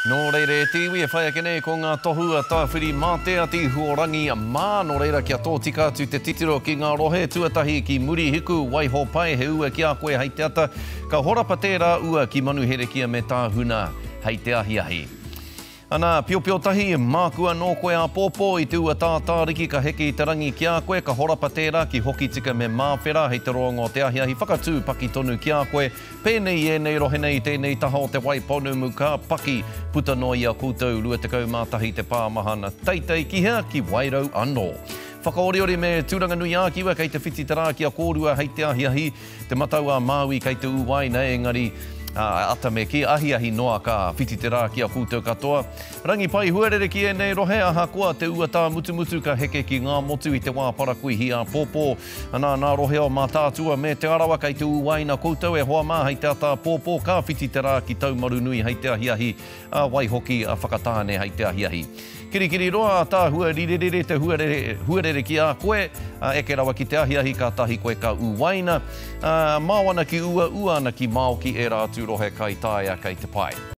Nō reira e te iwi e whai ake nei ko ngā tohu a Tāwhirimātea, Te Ihu o Rangi mā, nō reira kia tōtika atu te titiro ki ngā rohe, tuatahi ki Murihiku, waiho pai he ua ki a koe hei te ata, ka horapa tērā ua ki Manuherekia me Tāhuna hei te ahiahi. Ana, piopio tahi, māku anō koe āpōpō i te ua tātāriki ka heke i te rangi ki a koe, ka horapa tērā ki Hokitika me Māwhera hei te roanga o te ahiahi, whakatū paki tonu ki a koe, pēnei i ēnei rohe nei i tēnei taha o te Waipounamu ka paki puta noa i a koutou 21 te pāmahana teitei ki hea, ki Wairau anō. Whakaoriori me Tūranganui-ā-Kiwa kei te whiti te rā ki a kōrua hei te ahiahi, Te Matau a Māui kei te ūwaina, engari, ā, ata me kī, ahiahi noa ka whiti te rā ki a koutou katoa. Rangi pai huarere ki ēnei rohe, ahakoa te ua tāmutumutu ka heke ki Ngāmotu i te wā parakuihi āpōpō. Anā, nā rohe o Mātaatua me Te Arawa kei te ūwaina koutou e hoa mā hei te ata āpōpō, ka whiti te rā ki Taumarunui hei te ahiahi, ā, waihoki a Whakatāne hei te ahiahi. Kirikiriroa, ataahua rirerere te huarere, huarere ki a koe, ā, eke rawa ki te ahiahi kātahi koe ka ūwaina, ā, mao ana ki ua, ua ana ki mao ki ērā atu rohe kai taea kei te pae.